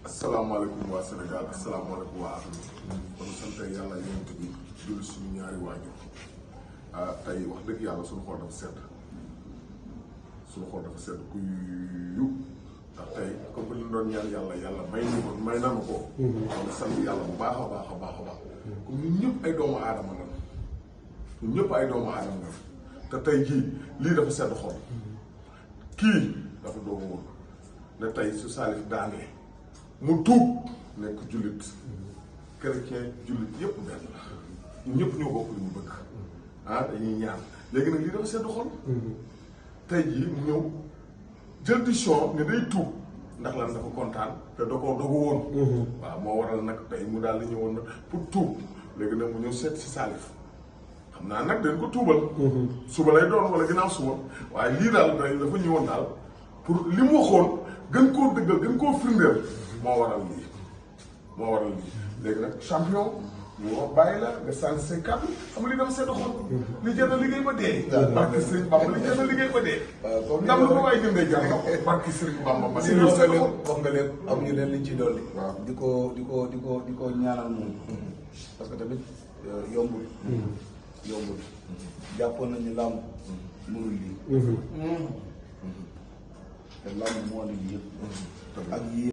asalaamaaleykum waa Sénégal asalaamaaleykum waa Afrique kon sant yàlla yonent bi julli suñu ñaari waajur tey wax dëgg yàlla suñu xol dafa sedd kuy ndax tey comme que li ñu doon ñaan yàlla may nanu ko kon sant yàlla bu baax a baax comme ñun ñëpp ay doomu aadama la ñun ñëpp ay doomu aadama la te tey jii lii dafa sedd xol kii dafa doomu woon ne tey su Salif daanee mu tuub nekk jullit chrétien jullit yëpp benn la ñun ñëpp ñoo bokk li ñu bëgg dañuy ñaan léegi nag lii dafa sedd xol tey jii mu ñëw jël décision ne day tuub ndax lan dafa kontaan te da koo dogu woon waaw moo waral nag tey mu daal di ñëwoon nag pour tuub léegi nag mu ñëw seet si Salif xam naa nag dañ ko tuubal suba lay doon wala ginnaaw suba waaye lii daal dafa ñëwoon daal pour li mu waxoon gën koo dëggal gën koo firndeel moo waral lii léegi nag champion ñu wax bàyyi la nga sànni say kàddu xam nga li dafa sedd xol li jënd liggéey ba dee barki Sëriñ Bamba li jënd liggéey ba dee ndam lu ma waay jëndee jar na ko barki Sëriñ Bamba ma wax nga lépp am ñu leen liñ ciy dolli waaw di ko ñaanal moom parce que tamit yombul jàppoon nañu làmb mënul lii te làmb moo lii yëpp ak yii